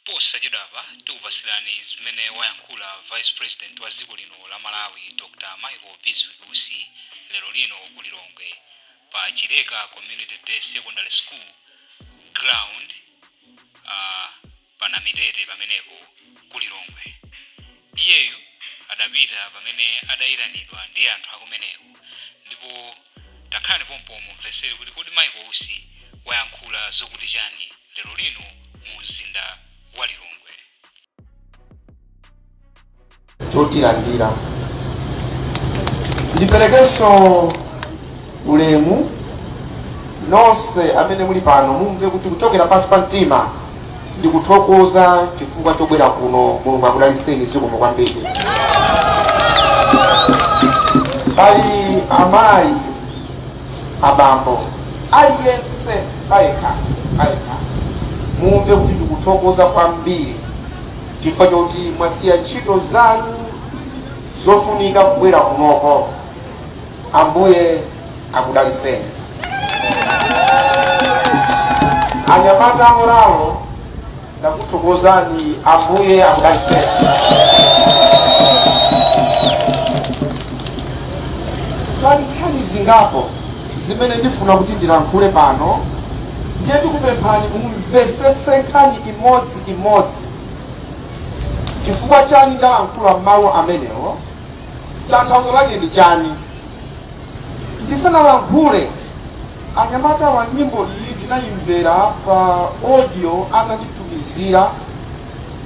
Posachedwapa tikupasirani zimene wayankhula Vice President wa dziko lino la Malawi Dr Michael Bizwick Usi lero lino ku Lilongwe pa Chileka Community Day Secondary School ground pa Namitete pamenepo ku Lilongwe. Iyeyu adapita pamene adayitanidwa ndi anthu akumeneko ndipo takhalani pompo mumvesere kuti kodi Michael Usi wayankhula zokuti chani lero lino mu mzinda wa Lilongwe. Chotilandira, ndiperekenso ulemu nonse amene muli pano. Mumve kuti kuchokera pansi pa mtima ndikuthokoza chifukwa chobwera kuno. Mulungu akudalitseni, zikomo kwambiri. Pali amayi, abambo, aliyense payekha payekha, mumve kuti ndikuthokoza kwambiri chifukwa choti mwasiya ntchito zanu zofunika kubwera kunoko. Ambuye akudalitseni. Anyamata amoralo, ndakuthokozani, Ambuye akudalitseni. Pali nkhani zingapo zimene ndifuna kuti ndilankhule pano, ndiye ndikupemphani mumvesese nkhani imodzi imodzi. Chifukwa chani ndalankhula mawu amenewo? Tanthauzo lake ndi chani? Ndisanalankhule, anyamata wa nyimbo iyi ndinayimvera pa audio atanditumizira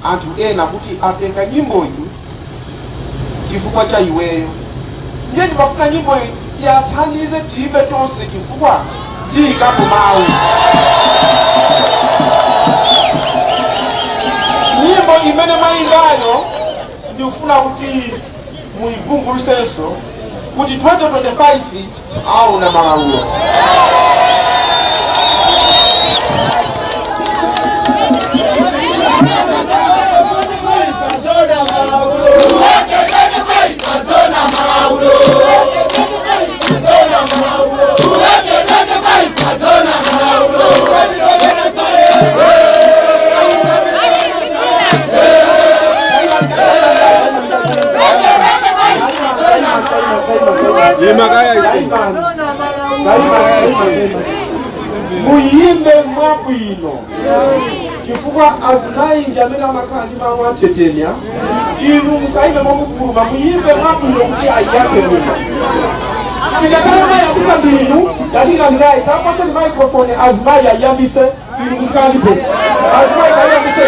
anthu ena kuti atenga nyimbo iyi chifukwa cha iweyo. Ndiye ndimafuna nyimbo iyi tiyathandize, tiyimbe tonse, chifukwa ndiyikapo mawu. Nyimbo imene mwayimbayo ndikufuna kuti muyivumbulusenso kuti 2025 aona malaulo. Muyimbe mwabwino, chifukwa azimayi ndi amene amakhala ndi mawu achetemya. Inu musayimbe mokupuluma, muyimbe mwabwino kuti ayiyankhe bwino. Tikakhala mayambisa ndinu tatilandirayi, tapaseni microphone azimayi ayambise, inu muzikhala ndi pesi. Azimayi ayambise.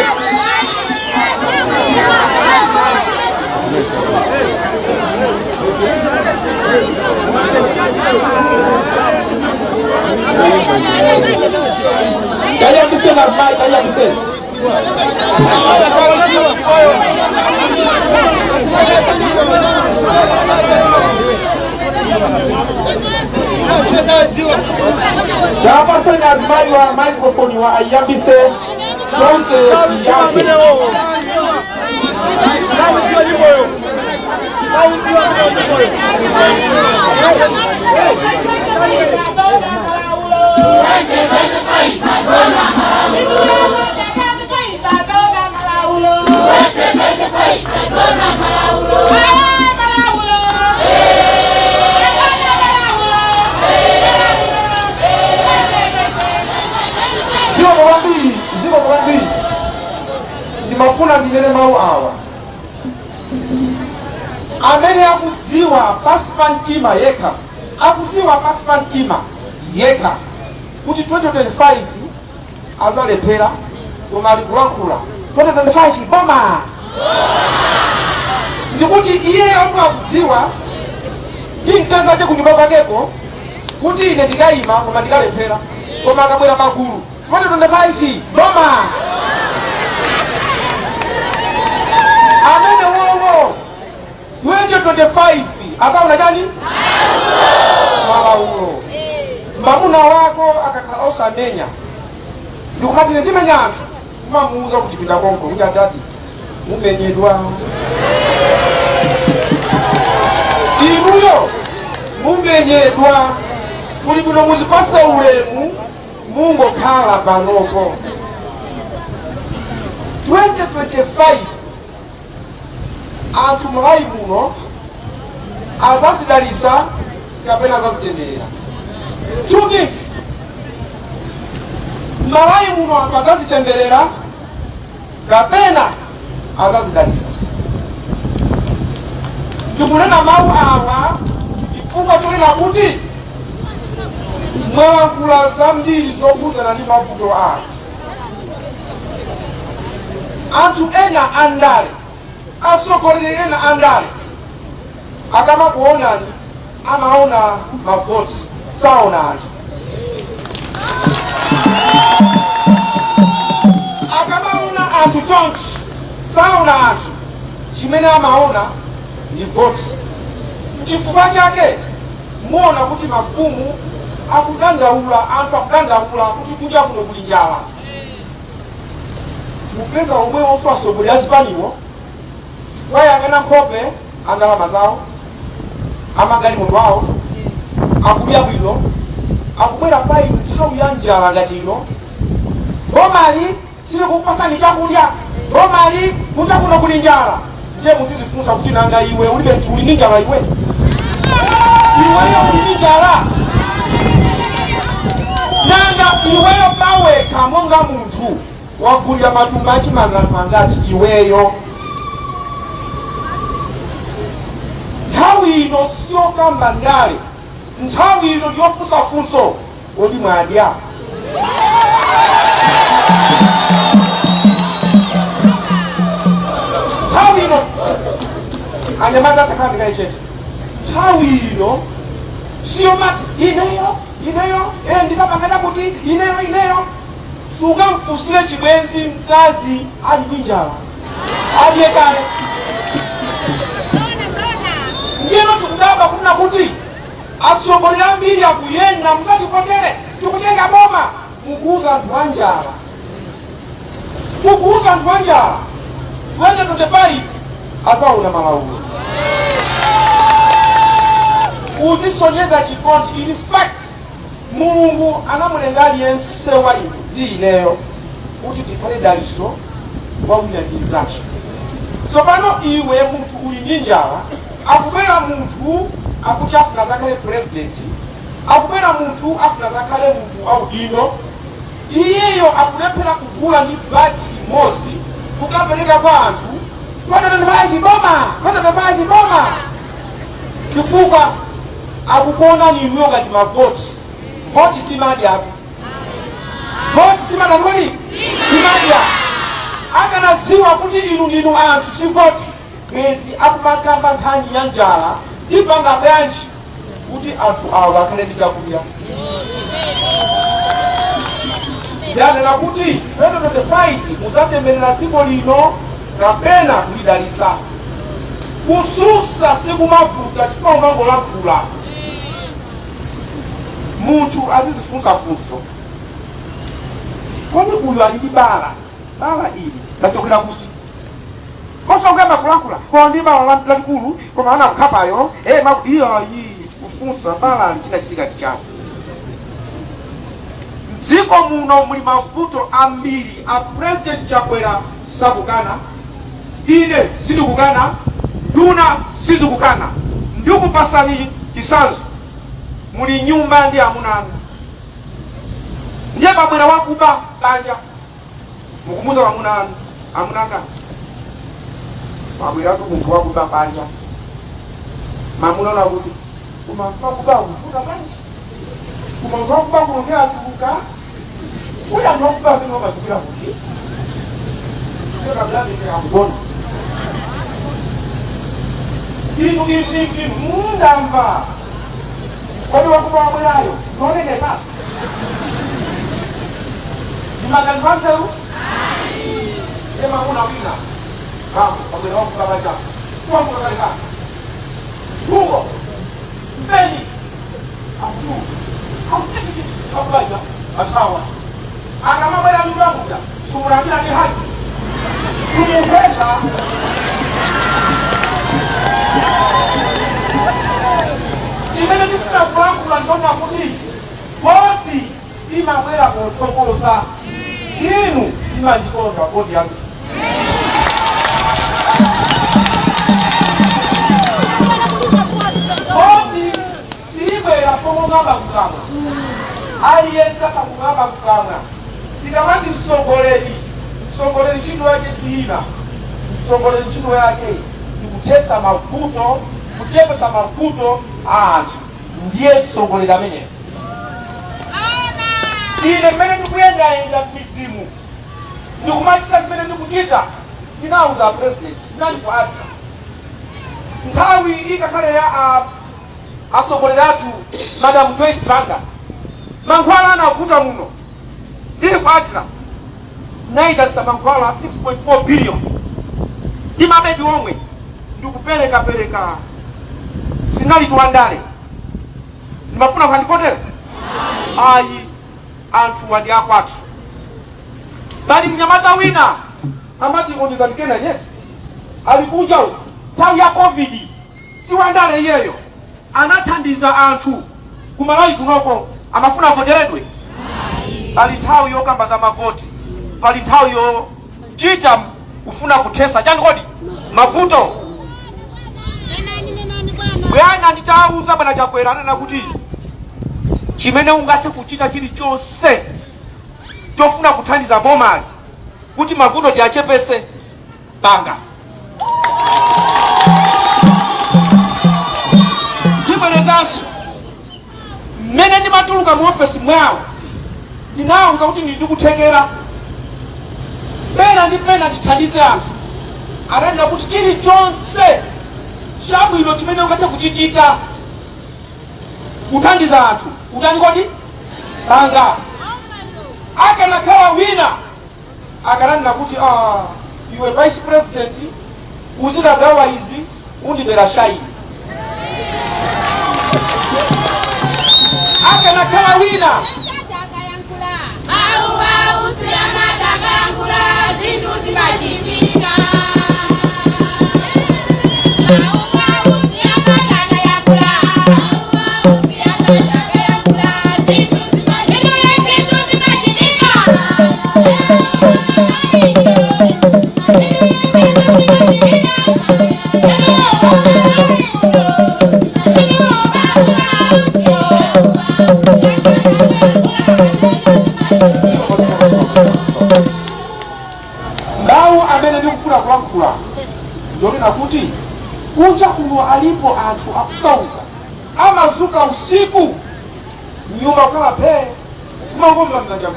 Tayambiseni azimayi, tayambiseni. Tapaseni azimayi wa microphone wa ayambise tonse tiyankhe. Zikomo kwambiri, zikomo kwambiri. Ndimafuna ndinene mawu awa: amene akudziwa pasi pa mtima yekha, akudziwa pasi pa mtima yekha kuti 2025 azalephera, koma ali kulankhula 2025 boma, ndikuti iye omwe akudziwa ndi mkazi ache kunyumba kwakeko kuti ine ndikayima koma ndikalephera, koma akabwera pagulu 2025 boma, amene wowo 2025 akaona chani? Malaulo. Mamuna wako akakhala osamenya ndikumati ine ndimenya anthu, kumamuuza kuchipinda konko kuti adadi mumenyedwa inuyo, mumenyedwa. Kuli bwino muzipase ulemu, mungokhala panopo. 2025 anthu Malawi muno azazidalisa kapena azazitemberera. Two things: Malawi muno anthu azazitemberera kapena azazidalisa. Ndikunena mawu awa chifukwa chonena kuti mwalankhula zambiri zokhudzana ndi mavuto a anthu. Anthu ena andale, atsogoleri ena andale, akamakuonani amaona mavoti, saona anthu. Akamaona anthu chonchi saona anthu, chimene amaona ndi voti. Chifukwa chake muona kuti mafumu akudandaula, anthu akudandaula kuti kunja kuno kuli njala. Mupeza omwe ofa atsogoleri azipaniwo wayang'ana nkhope andalama zawo, amagalimoto awo, akudya bwino, akubwera kwa inu nthawi ya njala ngati ino, "Bomali silikukupasani chakudya, bomali kunja kuno kuli njala." Ndiye muzizifunsa kuti, nanga iwe ulibe, uli ndi njala iwe? Iweyo uli ndi njala? Nanga iweyo pawekha monga munthu wagulira matumba achimanga anthu angati iweyo? Nthawi ino siyokamba ndale, nthawi ino ndiyofunsafunso: kodi mwadya? Nthawi ino, anyamata, takhala ndikayichete. Nthawi ino siyomati ineyo, ineyo, ndisapangana kuti ineyo, ineyo. Sungamfusire chibwenzi mkazi ali ndi njala, adye kale. Ndiyeno tikudabwa kunena kuti atsogoleri ambiri akuyenda, "Musativotere, tikutenga boma." Mukuuza anthu anjala, mukuuza anthu anjala. 2025 azaona malaulo. Uzisonyeza chikondi. In fact, Mulungu anamulenga aliyense wa inu ndi ineyo kuti tikhale daliso wa wina ndi mnzake. Tsopano iwe munthu uli ndi njala, akubwera munthu akuti afuna zakhale president, akubwera munthu afuna zakhale munthu audindo, iyeyo akulephera kugula ndi bagi imodzi kukapereka kwa anthu, 2025 boma, 2025 boma, chifukwa akukuona inuyo ngati mavoti. Voti simadya tu, voti simadya. Kodi simadya? Akanadziwa kuti inu ndinu anthu, si voti, bwezi akumakamba nkhani ya njala, tipanga bwanji kuti anthu awa akhale ndi chakudya. Yanena kuti 2025 muzatemberera dziko lino kapena kulidalisa. Kususa sikumavuta chifukwa umangolankhula. Munthu azizifunsafunso: kodi uyu ali ndi bala, bala ili lachokera kuti? Osakuyamba kulankhula, "Koma ndi bala lalikulu, koma anakukhapayo." Iyo iyi kufunsa bala ali chinachitika ndi chani? Mdziko muno muli mavuto ambiri. A President Chakwera sakukana, ine sindikukana, nduna sizikukana. Ndikupasani chisanzo: muli nyumba ndi amuna anu, ndiye pabwera wakuba banja, mukumuza mwamuna anu, "Amunanga, pabweratu munthu wakuba panja." Mamuna ona kuti koma anthu akuba kuvuta bwanji, koma anthu akuba kuno ndi achuluka. Kodi anthu akuba amene amachokera kuti? Akugona inu, inu, inu, inu mundamva. Kodi wakuba wabwerayo ndionenepa? Ndi maganizo anzeru? Ye mamuna wina bambo, pabwera wakuba panja, kuwamuka kalekale, tungo mpeni akutu akutititi akubaja athawa. Akamabwera nyumba muja sumulandira ndi haki, sumupeza. Chimene ndifuna kulankhula ndiona kuti voti imabwera pothokoza. Inu imandikonda voti yanu. kung'amba kukamwa, aliyense atha kung'amba kukamwa. Tikamati mtsogoleri, mtsogoleri ntchito yake siyina. Mtsogoleri ntchito yake ndikuthesa mavuto, kuchepesa mavuto a anthu, ndiye mtsogoleri ameneyo. Ine mmene ndikuyendayenda m'midzimu, ndikumachita zimene ndikuchita, ndinawuza president, ndinali ku ADRA nthawi ikakhale ya atsogoleri athu Madam Joyce Banda, mankhwala anavuta muno. Ndili ku ADRA nayitanisa mankhwala 6.4 billion ndi mabedi omwe ndikuperekapereka. Sinali tuwandale, ndimafuna kukandivotera ayi, anthu andi akwathu. Pali mnyamata wina amati onjezani nyeti ali kunja uko, nthawi ya COVID, si wandale iyeyo, anathandiza anthu kumalawi kunoko. Amafuna avoteredwe? Pali nthawi yokamba za mavoti, pali nthawi yochita kufuna kuthesa chani kodi? Mavuto. Nenani, nenani bwana. Bwana, nditauza bwana Chakwera, anena kuti chimene ungathe kuchita chilichonse chofuna kuthandiza bomali kuti mavuto tiachepese, panga. Ndibwerezanso, mmene ndimatuluka mu ofesi mwawo, ndinawuza kuti ndili ndikuthekera pena ndi pena ndithandize anthu. Ananena kuti chilichonse chabwino chimene ungathe kuchichita kuthandiza anthu, utani kodi? Panga. Akanakhala wina akananena kuti, "Ah, iwe vice president, uzikagawa izi, undibera shayi." Akanakhala wina. Takayankhula. Mawu ausi amatakayankhula, zinthu zimachitika. Mawu ausi amatakayankhula. Mawu ausi amatakayankhula, zinthu zimachitika. Zinthu zimachitika. Mawu amene ndikufuna kulankhula ndionena kuti kunja kuno alipo anthu akusauka, amazuka usiku, nyumba kukhala phee, kumangomva mdzanja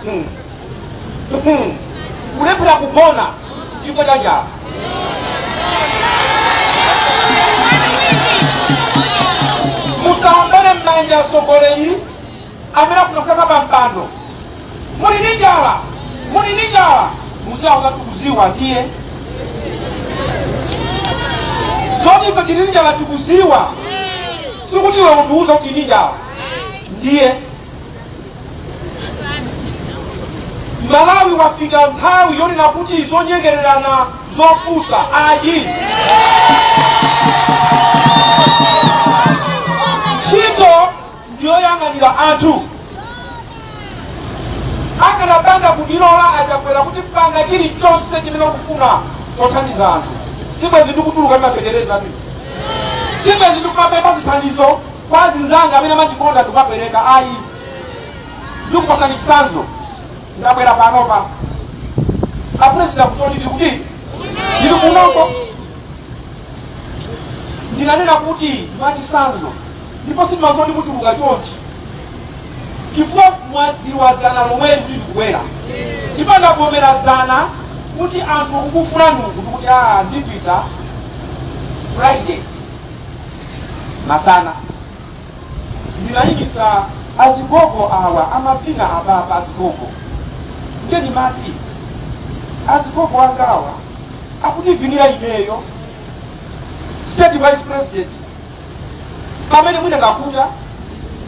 kulephera kugona chifukwa cha njala. Musaombere m'manja atsogoleri amene afuna kukhala pa mpando. Muli ndi njala, muli ndi njala, muziwauza tikuziwa. Ndiye zoti ife tili ndi njala tikuziwa, sikuti iwe undiuza kuti ndi njala. Ndiye Malawi wafika nthawi yonena kuti zonyengererana zopusa ayi. Ntchito ndiyoyang'anira anthu. Akanapanda kundilola aChakwera kuti panga chilichonse chimene ukufuna chothandiza anthu, sibwezi ndikutuluka ndimafetereza tu, sibwezi ndikumapempha zithandizo kwa azinzanga amene amandikonda ndikumapereka ayi. Ndikupasani chitsanzo, ndabwera panopa, apresident akusoti ndili kuti ndili kunoko. Ndinanena kuti mwachitsanzo, ndipo sindimazoti muchuluka chonchi, chifukwa mwadziwa zana lomwe ndili kubwera, chifukwa ndavomera zana kuti anthu akukufuna uku, ndikuti a ndipita Friday masana. Ndinayimisa azigogo awa amavina apapa, azigogo. Ndiye ndimati azigogo angawa akutivinira ineyo state vice president, pamene mwina ndakuta,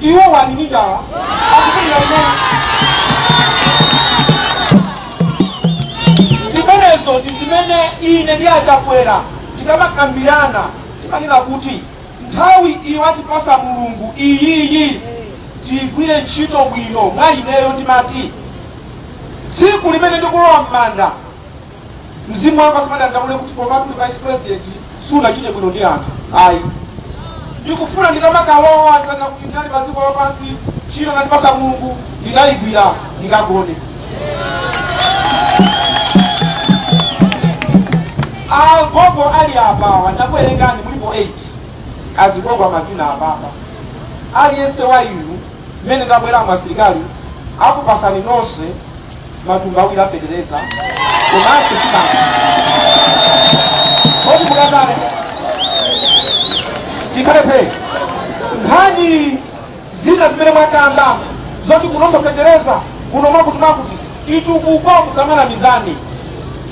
iwo wali ndi njala, akuvinira ineyo. Zimenezo ndi zimene ine ndi aChakwera tikamakambirana timanena kuti nthawi iyi watipasa Mulungu iyiyi tiyigwire ntchito bwino. Mwa ineyo ndimati tsiku limene ndikulowa m'manda, mzimu wanga umadandaule kuti komatu vice president sunachite bwino ndi anthu ayi. Ndikufuna ndikamakalowa nzanga kuti ndinali pa dziko lapansi, ntchito nandipasa Mulungu, ndinayigwira, ndikagone. Agogo ali apawa, ndakuwerengani mulipo 8 azigogo amavina apapa. Aliyense wa inu mmene ndabweramo, asilikali akupasani nonse matumba 2 afetereza komanso chimanga oti mukazale. Tikhale phe nkhani zina zimene mwakamba zoti kunonso fetereza kuno mwakuti mwakuti chitukuko, musamana mizani,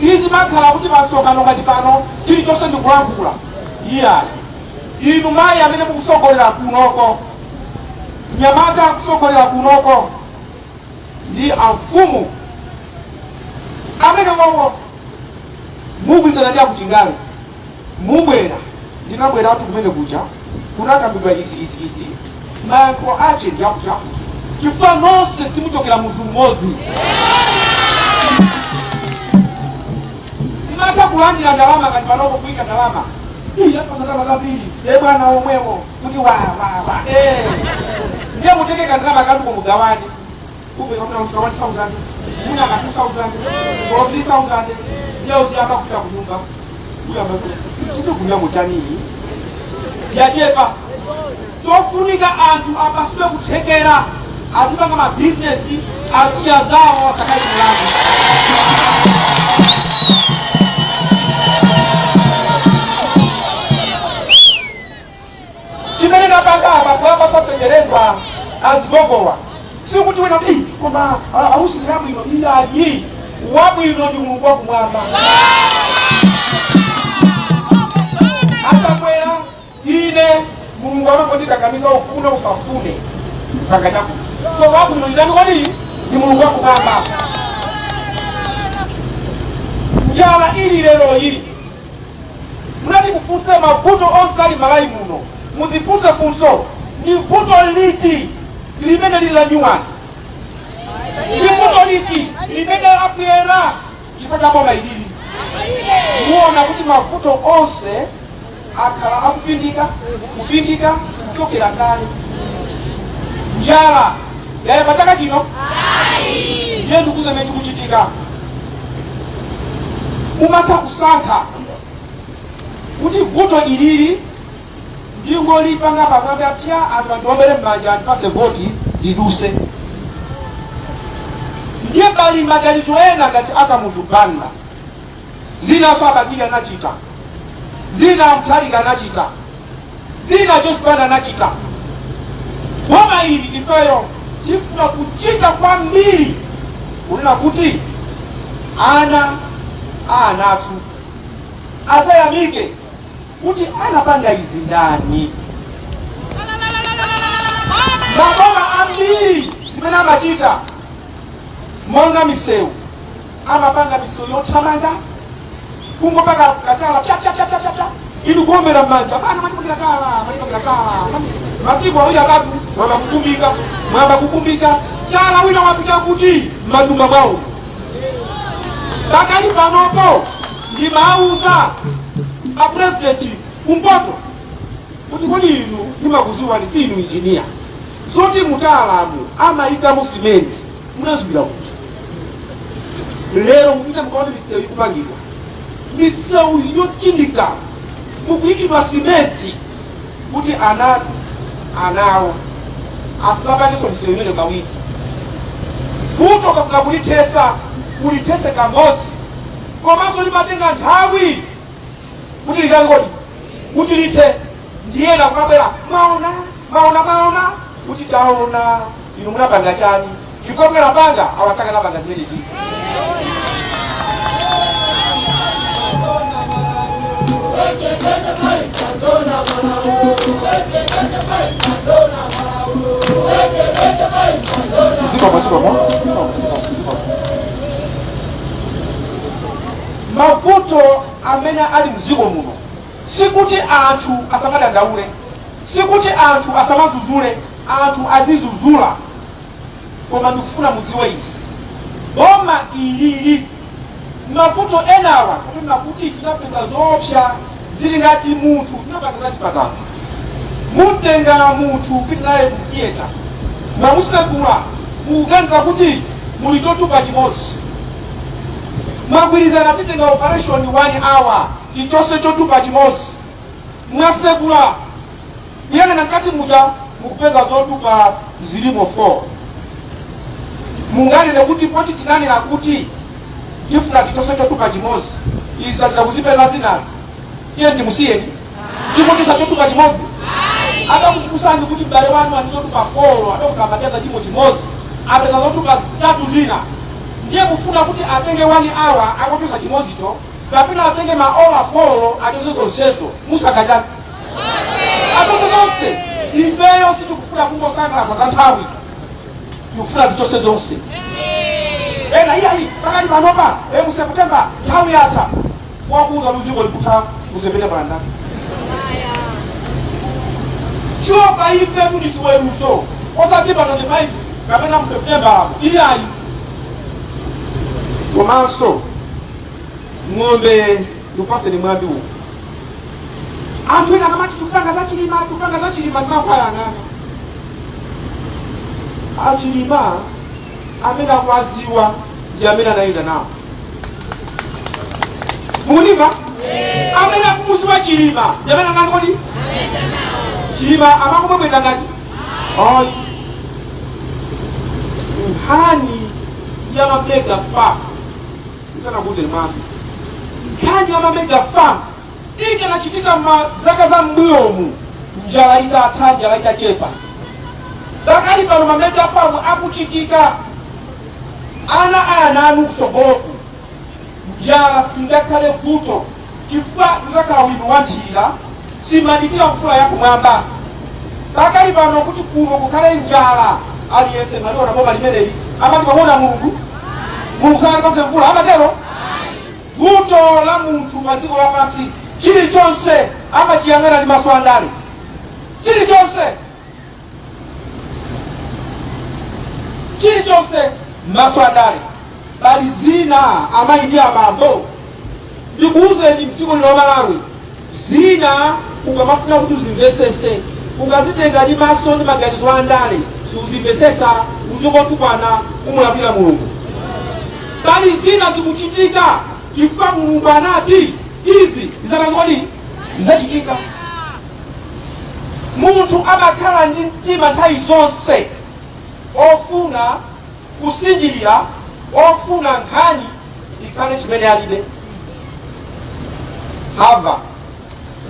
sizimakhala kuti masonkhano ngati pano chilichonse ndikulankhula, iya. Inu mayi amene mukusogolera kunoko, mnyamata akusogolera kunoko ndi amfumu amene wowo mugwizana ndi akuchingale, mubwera, ndinabweratu kumene kuja kunakambidwa izi, izi, izi, mayankho ache ndi akuti akuti, chifukwa nonse simuchokera muzu mmodzi. Mmatha kulandira ndalama ngati panoko kuyika ndalama, iya, pasa ndalama zambiri, e bwana omwewo kuti wa wa wa, eh, ndiye mutenge kandalama katuko mugawane, upeka kuna kuti 1000, muna ka 2000 or 3000, ndiye uziyamba kupita kunyumba, uyamba chito kunyango chanii yachepa. Chofunika anthu apasidwe kuthekera, azipanga mabizinesi, azidya zawo, asakali mulandu. Chimene napanga apa kuwapasa fetereza azigogowa, sikuti wina kuti, "Ih, koma ausi ndi abwino." Iyayi, wabwino ndi Mulungu wakumwamba. Atakwera ine, Mulungu amangondikakamiza, ufune usafune, panga chakuti. So wabwino ndani kodi? Ndi Mulungu wakumwamba. Njala ili lero iyi, munati mufunse mavuto onse ali Malawi muno, muzifunse funso, ndi vuto liti limene lili la nyuwani? Ndi vuto liti limene labwera chifukwa cha boma ilili? Muona kuti mavuto onse akhala akupindika kupindika kuchokera kale. Njala yayamba chaka chino? Ndiye ndikuze mene chikuchitika, umatha kusankha kuti vuto ilili ndingolipanga pamwamba pya, anthu andiombere m'manja, andipase voti, liduse. Ndiye pali maganizo ena ngati akamuzu Banda, zinanso abakili anachita, zina Mutharika anachita, zina Joyce Banda anachita. Boma ili ifeyo tifuna kuchita kwambiri kunena kuti ana a anathu azayamike kuti anapanga izi ndani. Maboma ambiri zimene amachita, monga misewu, amapanga misewu yothamanga, kungopaka katala pya pya pya pya pya pya, inu kuombera m'manja, bana mwatipangira tala, mwatipangira tala. Masiku 2 3 mwamba kukumbika, mwamba kukumbika tala, wina wapita kuti m'matumba mwawo. Pakali panopo ndimauza apurezidenti kumpoto kuti kodi inu ndimakuziwani, si inu injiniya, zoti mutaalamu amayikamo simenti munazibwira kuti? Lero mupite mukaone misewu ikupangidwa, misewu yochindika mukuyikidwa simenti kuti ana anawo asapangenso misewu imene kawiri. Vuto kafuna kulithesa, kulithese kamodzi, komanso limatenga nthawi kuti litani kodi, kuti lithe. Ndiyena kumabwera, maona, maona, maona, kuti taona inu munapanga chani? Chifukwa mukanapanga awasakanapanga zimene zizi. Zikomo, zikomo, zikomo, zikomo, zikomo. Mavuto amene ali mdziko muno, sikuti anthu asamadandaule, sikuti anthu asamazuzule, anthu azizuzula, koma ndikufuna mudziwe izi: boma ilili, mavuto enawa kunena kuti tinapeza zoopsa zili ngati munthu tinapanga za chipatala. Mutenga munthu kupita naye ku theatre, mwamusekula, mukuganiza kuti muli chotupa chimodzi. Mwagwirizana, titenga operation 1 hour, tichose chotupa chimodzi. Mwasekula, kuyang'ana mkati muja, mukupeza zotupa zilimo 4. Munganene kuti poti tinanena kuti tifuna tichose chotupa chimodzi, izi tachita kuzipeza zinazi, tiye timusiyeni timochisa chotupa chimodzi? Atakufunsani kuti m'bale wanu ali zotupa 4, adokota amakeza chimo chimodzi, apeza zotupa zitatu zina, ndiye mufuna kuti atenge 1 hour akochosa chimodzicho, kapena atenge maola 4 achose zonsezo? Musankha chani? Achose zonse. Ifeyo sitikufuna kungosangalasa za nthawi, tikufuna tichose zonse. Ena, iyayi, pakati panopa mu September nthawi yatha. Wakuuza luziko likutha mu September ndani? Choka ife kuti chiweruzo osati pa 25 kapena mu September apo, iyayi. Komanso ng'ombe, ndikupaseni mwambi uwu. Anthu ena akamati tikupanga za Chilima, tikupanga za Chilima, ndimankhwayang'ana achilima. Amene akuwaziwa ndi amene anayenda nawo. Mukundimva? Amene akumuziwa Chilima ndi amene anali kodi Chilima amakubwebweta ngati ayi. Nkhani ya ma mega farm, isanakuuzeni mwambi, nkhani ya ma mega farm ikanachitika ma zaka za mbuyomu, njala itatha, njala itachepa. Pakali pano ma mega farm akuchitika, ana ana anu kusogoloku njala singakhale vuto, chifukwa tuzakhala ulimi wa nthirira, simadikira mvula yakumwamba. Pakali pano kuti kuno kukhale njala, aliyense maliona boma limeneli amati pamona Mulungu, Mulungu sanatipase mvula, amatero. Vuto la munthu pa dziko lapansi, chilichonse amachiyang'ana ndi maso andale, chilichonse, chilichonse maso andale. Pali zina, amayi ndi abambo, ndikuwuzeni, mdziko lino la Malawi, zina ukamafuna kuti uzimvesese, ukazitenga ndi maso ndi maganizo andale, siuzimvesesa, uzingotukwana, umulakwira Mulungu. Pali zina zikuchitika chifukwa Mulungu anati izi zizatangodi zizachitika. Munthu amakhala ndi mtima nthawi zonse ofuna kusinjirira, ofuna nkhani ikhale chimene alibe. Hava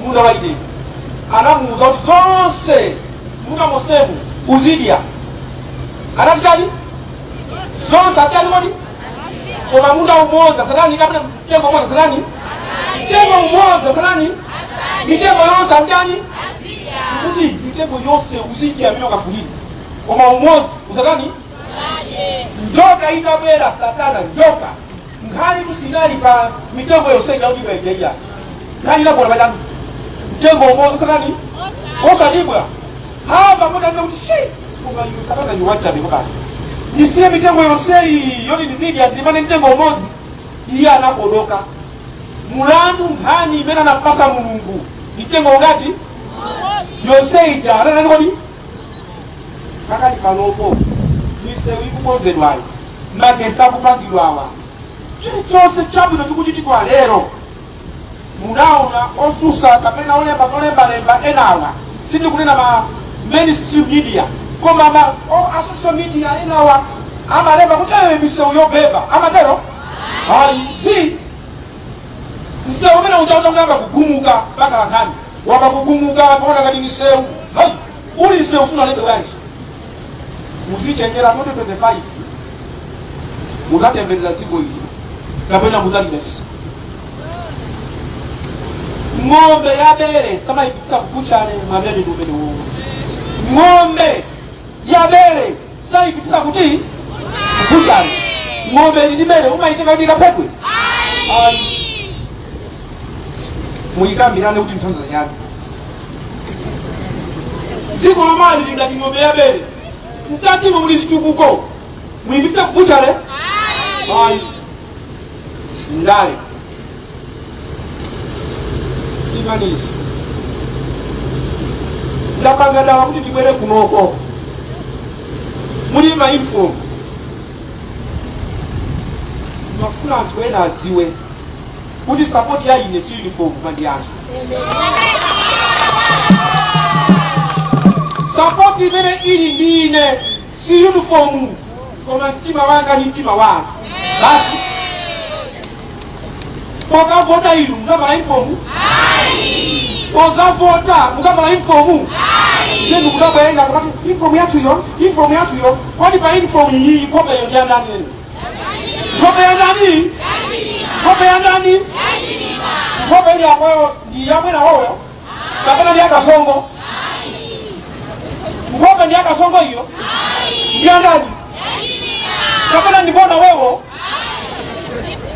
munda wa Edeni anamuwuza kuti zonse munda monsemu uzidya. Anati chani? Zonse azidya kodi? Koma munda umodzi asadani, kapena mtengo umodzi asadani, mtengo umodzi asadani, mitengo yonse azidyani? Kuti mitengo yonse uzidya amene ukafunire, koma umodzi usatani? Njoka itabwera, Satana, njoka, nkhani tusinali pa mitengo yonse kuti imaidya. Nkhani inagona pachani? Mtengo umodzi usatani? Osadibwa. Hava motanena kuti shi, koma iwe Satana iwachabe basi, ndisiye mitengo yonseyi yoti ndizidya, ndimane mtengo umodzi? Iye anakodoka mulandu. Nkhani imene anapasa Mulungu, mitengo ungati? Yonse ija ananani kodi? Pakali panopo misewu ikukonzedwayo, magesi akupangidwawa, chilichonse chabwino chikuchitidwa lero, munaona osusa kapena olemba zolembalemba enawa, sindikunena ma mainstream media, koma ma a social media enawa amalemba kuti misewu yobeba. Amatero? Ayi, si msewu umene uja utangamba kugumuka mpaka nkhani wamba kugumuka, paona ngati misewu. Hayi, uli msewu sunalebe bwanji? Muzichenjera. 2025 muzatemberera dziko ili kapena muzalidalisa. Ng'ombe ya bere samayipitisa kubuchale. Mwamene ndi umene wowo, ng'ombe ya bere sayipitisa kuti kubuchale. Ng'ombe ili ndi bere, umayitenga kuti ikaphedwe? Ayi. Muyikambirane kuti nthanza chani. Dziko lomali lingati ng'ombe ya bere, mkatimo muli zitukuko, muyipitise kubuchale? Ayi. Ndale imanizo. Ndapanga dala kuti ndibwere kunoko muli ma uniform. Mafuna anthu ena adziwe kuti support ya ine si uniform, koma ndi anthu. Support imene ili ndi ine si uniform, koma mtima wanga ni mtima wa anthu basi. Pokavota inu mukavala uniform? Pozavota mukavala uniform? Nenu kudabwera kuti uniform yathuyo, uniform yathuyo. Kodi pa uniform iyi nkhopeyo ndi yandani? Nenu nkhope ya ndani? Nkhope ya ndani? Nkhope ili yakoyo ndi yamwena woyo kapena ndi yakasongo? Nkhope ndi yakasongo iyo ndi yandani? Kapena ndibona wewo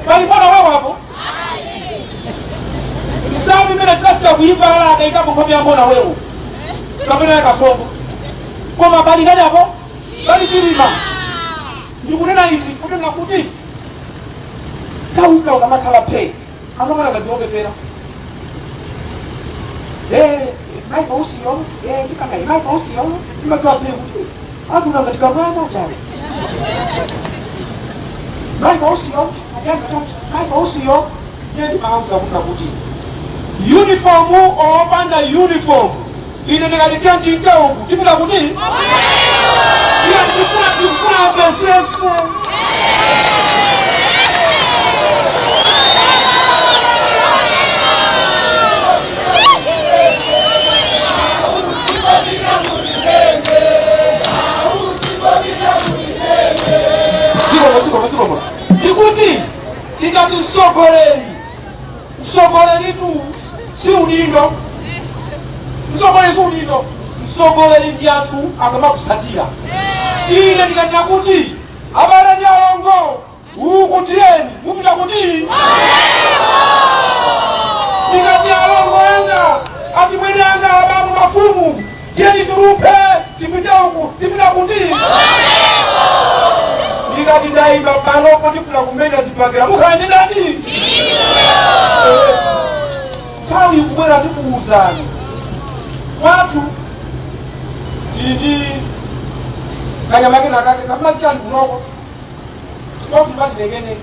palibona wewo apo nsalu imene tidzasiya kuyivala akayikapo nkhope yambona wewo kapena yakasongo, koma pali ndani apo? Pali Chilima. Ndikunena izi kutenga kuti nthawi zina ukamakhala phe amaona ngati wopepera. Michael Usiyo, tipanga Michael Usiyo, imakhala phe kuti akuna ngati kamwana chale. Michael Usiyo akaza choncho, Michael Usiyo. Ndiye ndimauza kuti uniform opanda uniform, ine ndikati tiyantinke uku, tipita kuti iye. Ndikufuna apesese. Zikomo, zikomo, zikomo. Ndikuti tikati msogoleri, msogoleri tu si udindo. Msogoleri si udindo, msogoleri ndi anthu akamakusatira. Ine ndikanena kuti abale ndi alongo, uku tiyeni, mupita kuti? Ndikati alongo anga, achimwene anga, abambo, mafumu, tiyeni tuluphe tipite uku, tipita kuti? Ndikati ndayima panopo, ndifuna kumenya zibakera, mukhala ndi ndani? Nthawi ikubwera, ndikuwuzani. Kwathu tili ndi kanyama kena kake kamati chani kunoko? Kwathu pati nengenenge,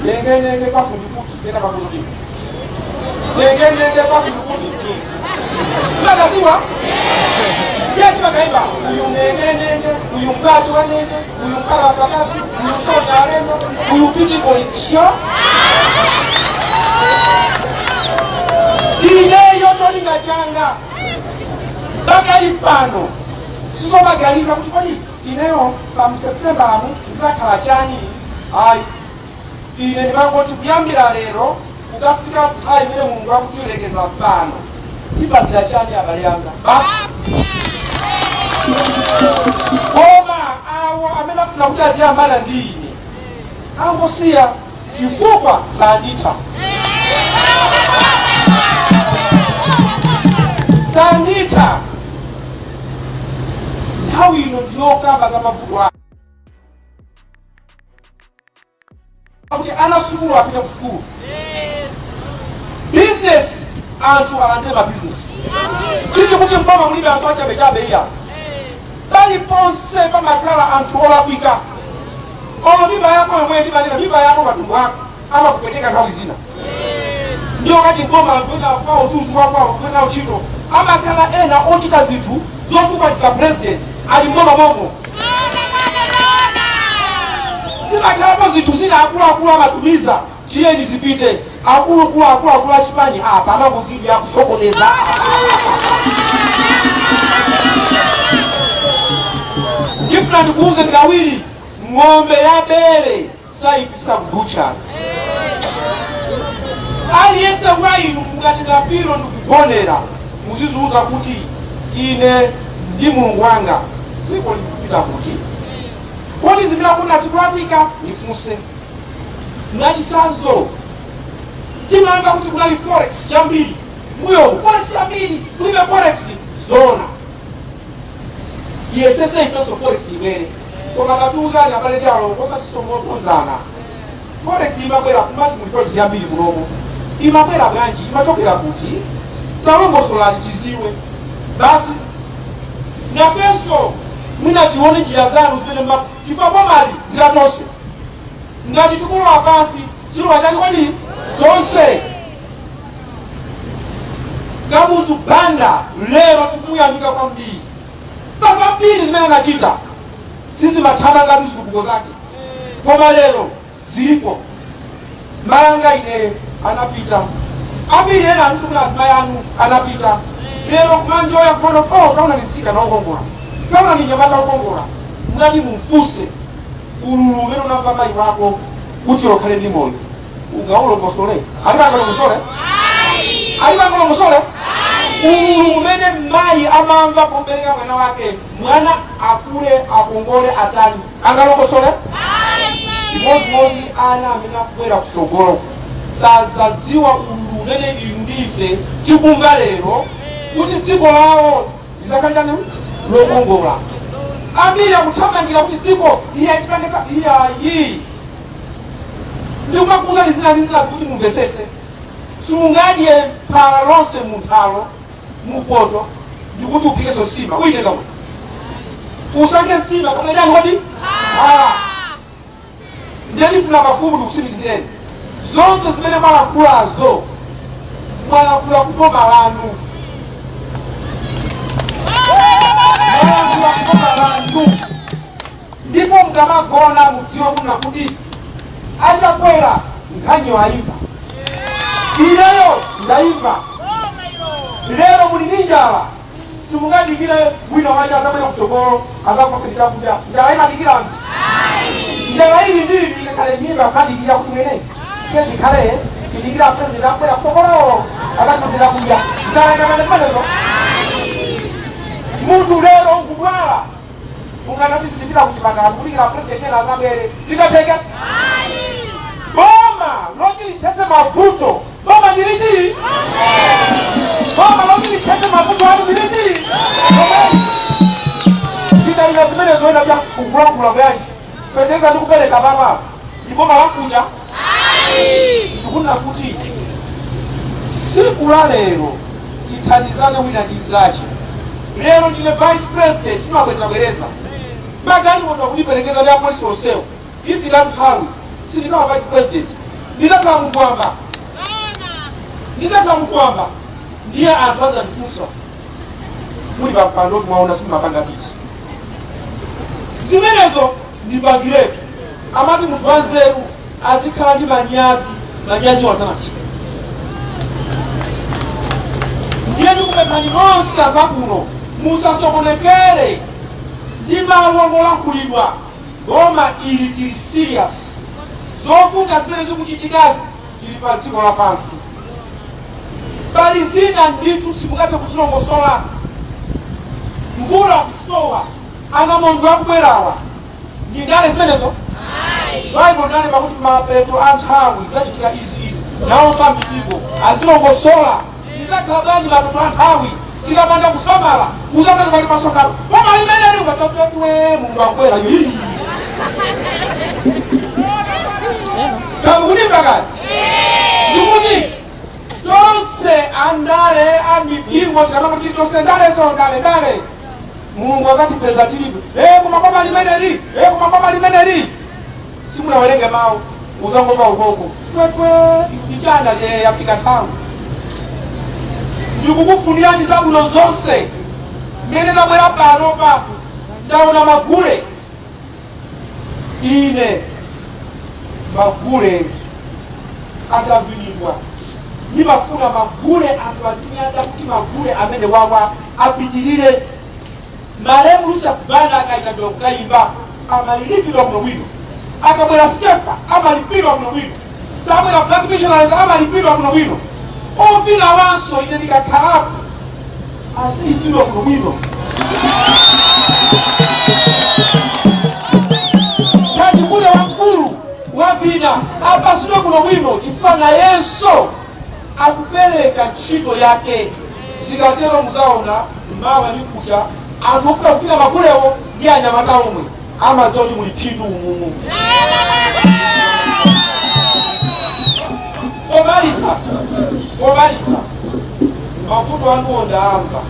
nengenenge. Kwathu ndikuti tena pakuti nengenenge, kwathu ndikuti makaziwa yeti makaiba uyu nengenenge, uyu mkati wa nenge, uyu mkala pakati, uyu soja alendo, uyu pitiko ityo. Ineyo cholinga changa pakali pano sizomaganiza kuti kodi ineyo pa September amu ndizakhala chani. Ayi, ine ndimangoti kuyambira lero kukafika nthawi imene Mulungu akutilekeza pano, ndipangira chani abale anga basi. Koma awo amene afuna kuti aziyambana ndi ine angosiya, chifukwa sanditha, sanditha. Nthawi ino ndiyokamba za mavuto ake kuti ana sukulu apite ku sukulu, bizinesi anthu alandire mabizinesi. Sindikuti mboma mulibe anthu achabechabe, iya. Paliponse pamakhala anthu olakwika. Olo mimba yako yomwe ndimanena, mimba yako, matumbo ako amakupweteka nthawi zina. Ndiyo kati mboma anthu ena kwawo suzuwa kwawo kugwira ntchito, amakhala ena ochita zinthu zotukwanisa president ali mboma momo. Zimakhalapo zinthu zina akuluakulu amatumiza, tiyeni zipite. Akuluakulu, akuluakulu achipani apa amangozidya kusokoneza. Ndifuna ndikuuze kawiri, ng'ombe ya bere sayipisa kubuchana. Aliyense wa inu mukatenga pilo ndikugonera, muziziuza kuti ine ndi Mulungu wanga, dziko likupita kuti? Kodi zimene akuna zikulakwika? Ndifunse. Mwachitsanzo, timamva kuti kunali forex yambiri mbuyomu, forex yambiri, kulibe forex. Zona tiyesese ifenso forex ibwere, koma tatiuzani abale ndi alongo, osatisomotonzana. Forex imabwera kumati muli forex yambiri kunomo, imabwera bwanji? Imachokera kuti? Talongosolani tiziwe. Basi nafenso mwina tione njira zanu zimene chifukwa bomali ndi la tonse. Ngati tikulowa pansi, tilowa chani kodi? Tonse. Kamuzu Banda lero tikumuyamika kwambiri pa zambiri zimene anachita. Sizimathamanga ndi zitukuko zake, koma lero zilipo. Mayanga ine anapita, ambiri ena anutukula azimayi anu anapita. Lero kumanjoya kuona, oh, kaona ni mtsikana wokongola, kaona ni nyamata wokongola. Mnati mumfunse ululu umene unamva mayi wako kuti ukhale ndi moyo, ungaulongosole? Alipangalongosole? Alipangalongosole ululu umene mayi amamva pobereka mwana wake, mwana akule, akongole, atani? Angalongosole? Chimodzimodzi ana amene akubwera kusogolo sazadziwa ululu umene inu ndife tikumva lero kuti dziko lawo lizakhale chani? Lokongola. Ambiri akuthamangira kuti dziko iye chipangisa iyayi. Ndikumakuuzani zina ndi zina kuti mumvesese. Sungadye phala lonse munthalo mupoto ndikuti uphikeso nsima. Uyitenga kuti usankhe nsima kapena chani kodi? Ah, ndiye ndifuna mafumu ndikusimikizireni zonse zimene mwalankhulazo, mwalankhula kuboma lanu, mwalankhula kuboma lanu. Ndipo mkamagona mudziwe kuna kuti achakwera nkhaniyo ayimva, ineyo ndayimva. Lero muli ndi njala, simungadikire wina waja azabwera kusogolo azakupaseni chakudya. Njala imadikira anthu? Njala ili ndili ikakhale mimba kumadikira kuti mwene tiye tikhale tidikira president akubwera kusogolo akatipasira kudya? Njala ikamanga zimenezo? Munthu lero ukudwala, unganati sindipita kuchipatala kudikira president ena azabwere? Zingatheke? Boma loti lithese mavuto, boma ndiliti? Boma loti lithese mavuto anu ndiliti? Lomweni. Ndidalira zimene zoenda bya kukulankhula bwanji fetereza ndikupereka papa ndi boma lakuja. Ndikunena kuti siku la lero tithandizane wina ndi mnzache. Lero ndine vice president, timabwerezabwereza magalimoto akundiperekeza ndi apolisi onsewo. Ifika nthawi sindikhala vice president, ndizakhala munthu wamba, ndizakhala munthu wamba. Ndiye anthu azandifunsa, muli pampando mwaona simumapanga bizi zimenezo, ndipangiretu. Amati munthu wanzeru azikhala ndi manyazi, manyazi wasanafika. Ndiye ndikupemphani nonse anthu akuno, musasokonekere ndi mawu ongolankhulidwa. Boma ili tili serious. Zovuta zimene zikuchitikazi, tili pa dziko lapansi, pali zina ndithu simungathe kuzilongosola. Mvula kusowa, anamondwe akubwerawa, ndi ndale zimenezo? Baibulo ndale pakuti mapeto a nthawi zachitika izi izi. Nawonso amipingo azilongosola zizakhala bwanji mapeto a nthawi. Tikapanda kusamala, uzapeza pali masonkhano, boma limeneli ukatwetwe, Mulungu akubwera. Kamukunimva kati ndikuti tonse andale amipingo tikamati tonse ndalezo, ndale ndale, Mulungu akatipeza tilibe koma boma limeneli, koma boma limeneli, simunawerenge mawu, uzangomva ukoko twetwe ichana lye yafika nthawi. Ndikukufunirani zabwino zonse. Mmene ndabwera pano pa ndaona magule, ine magule atavinidwa ndimafuna magule anthu azinyada kuti magule amene wawa apitirire. Malemu Lucius Banda akaitadwa kukayimba amalipidwa bwinobwino, akabwera Skefa amalipidwa bwinobwino, tabwera Black Missionaries amalipidwa bwinobwino, ovina wanso ine ndikakhalapo azilipidwa bwinobwino. Ngati kule wamkulu wavina apasidwe bwinobwino, chifukwa nayenso akupereka ntchito yake. Zikatero muzaona mawa ndi kucha anthu ofuna kufika magulewo ndi anyamata omwe amadziwa kuti muli phindu umumu. Pomaliza, pomaliza, mavuto anuwo ndamva.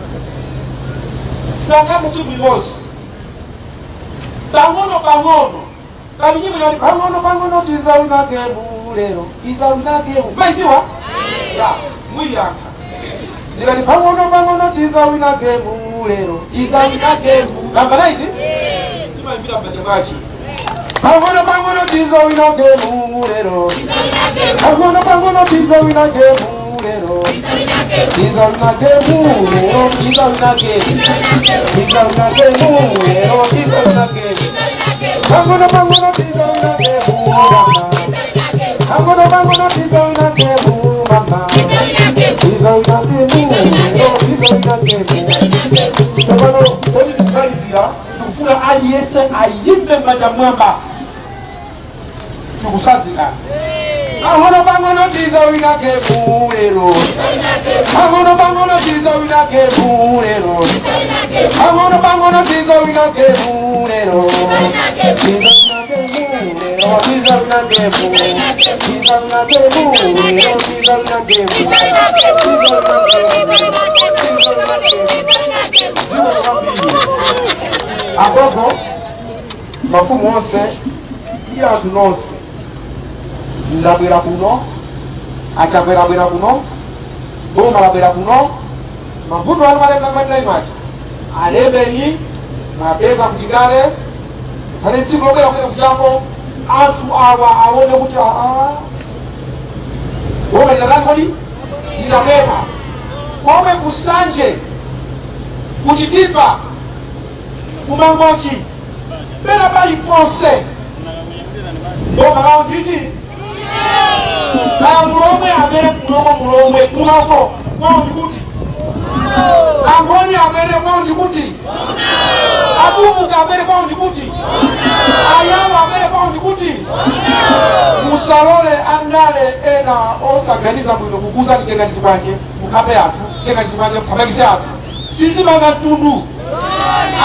Sangathe tsiku limodzi. Pang'ono pang'ono kali nyimbo yati pang'ono pang'ono tizawina game lero, tizawina game. Maiziwa ya muyiyankha ndikati pang'ono pang'ono tizawina game lero, tizawina game. Namba naiti timayivira m'manja mwachi. Pang'ono pang'ono tizawina game lero, pang'ono pang'ono tizawina game lero, tizawina game lero, tizawina game, tizawina game lero, tizawina game. Pang'ono pang'ono tizawina game mama, pang'ono pang'ono tizawina game mama, tizawina game lero, tizawina game. Tsopano kodi tikumalizira, tikufuna aliyense ayimbe m'manja mwamba, tikusazika. Pang'ono pang'ono tizawina game lero, pang'ono pang'ono tizawina game lero, pang'ono pang'ono tizawina game lero, tizawina game lero, tizawina game, tizawina game lero, tizawina game, tizawina game, tizawina game. Zikomo kwambiri agogo, mafumu onse ndi anthu nonse. Ndabwera kuno, achabwerabwera kuno, boma labwera kuno. Mavuto anu malemba madilai macha alembeni mwapeza kuchikale khale tsiku lobwera kumene kuchako anthu awa aone kuti aa, boma linatani kodi? Linabwera komwe kusanje, kuchitipa, kumangochi, pena paliponse boma lawo nditi kaya mulomwe amene mulomwe mulomwe kunoko kwawo ndikuti, angoni amene kwawo ndikuti, atumbuka amene kwawo ndikuti, ayawo amene kwawo ndikuti. Musalole andale ena osaganiza bwino kukuza tengani zikwanje mukhape anthu, tengani zikwanje mukhamangise anthu. Sizimanga mtundu.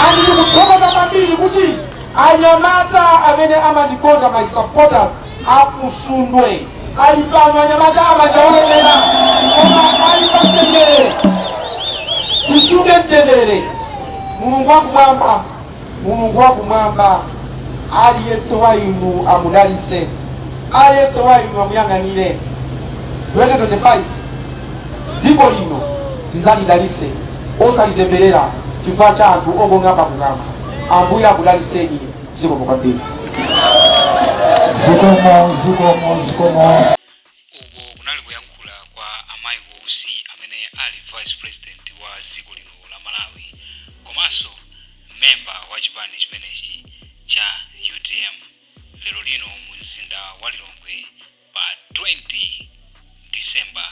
Andi ndikuthokoza kwambiri kuti anyamata amene amandikonda, my supporters akusundwe ali pano, anyamata amajaolemera koma ali pamtendere. Tisunge mtendere. Mulungu wakumwamba, Mulungu wakumwamba aliyense wa inu amudalise, aliyense wa inu amuyang'anire. 2025 dziko lino tizalidalise, osalitemberera chifukwa cha anthu ongong'amba kukama. Ambuye akudaliseni. Zikomo kwambiri. Zikomo, zikomo, zikomo. Uko kunali kuyankhula kwa a Michael Usi amene ali vice president wa dziko lino la Malawi komanso memba wa chipani chimenechi cha UTM, lero lino mu mzinda wa Lilongwe pa 20 December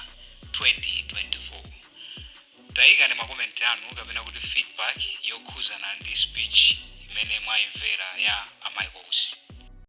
2024. Tayikani ma comment anu kapena kuti feedback yokhuzana ndi speech imene mwayimvera ya a Michael Usi.